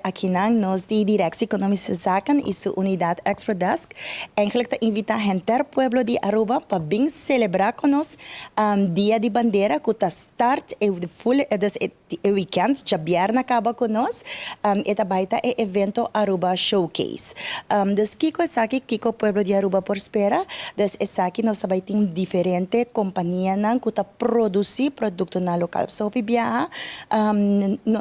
Akinan nos di Directie Economische Zaken y su unidad Export Desk eigenlijk ta invita henter pueblo di Aruba pa bin celebra cu nos Dia di Bandera cu ta start e full, dus e weekend djabièrnè caba cu nos. E ta bay ta e evento Aruba Showcase. Dus kico esaki, kico pueblo di Aruba por spera? Dus esaki nos ta bay tin diferente companianan cu ta produci productonan local. So hopi biaha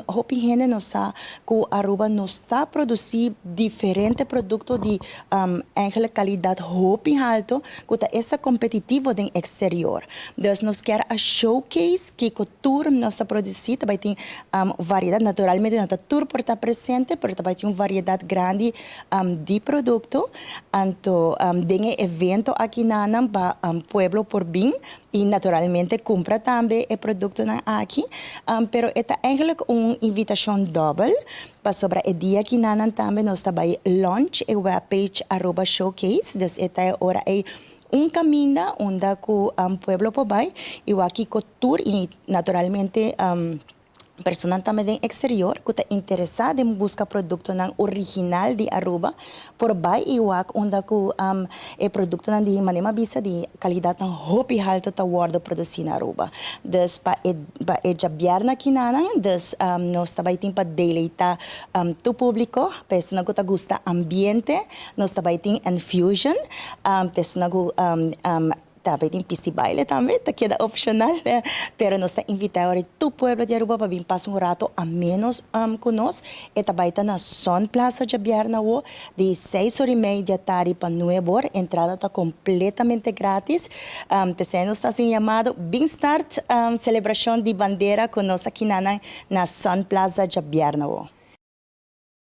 hopi hende no sa cu Aruba nos ta produci diferente producto di eigenlijk calidad hopi halto cu ta esta competitivo den exterior. Dus nos kier a showcase kico tur nos ta produci. Ta bay tin variedad, naturalmente no ta tur por ta presente, pero ta bay tin un variedad grandi di producto. Anto den e evento akinan pa pueblo por bin y naturalmente cumpra tambe e productonan aki. Pero e ta eigenlijk un invitacion dobel, pasobra e dia akinan tambe nos ta bay launch e webpage Aruba Showcase. Dus e ta ora e un caminda unda cu pueblo por bay y wak kico tur y naturalmente personanan tambe den exterior cu ta interesa den busca productonan original di Aruba por bay y wak unda cu e productonan di manera mi a bisa di calidadnan hopi halto ta wordo produci na Aruba. Dus pa e djabièrnè akinan, dus nos ta bay tin pa deleita tur publico, personanan cu ta gusta ambiente, nos ta bay tin Infusion, personanan cu tambe tin pista di baile tambe, ta keda opcional, pero nos ta invita tur pueblo di Aruba pa bin pasa un rato ameno cu nos. E ta bay ta na Sun Plaza djabièrnè di 6:30 di atardi pa 9 or. Entrada ta completamente gratis. Pesey nos ta haciendo yamado, bin start celebracion di bandera cu nos aki na Sun Plaza djabièrnè.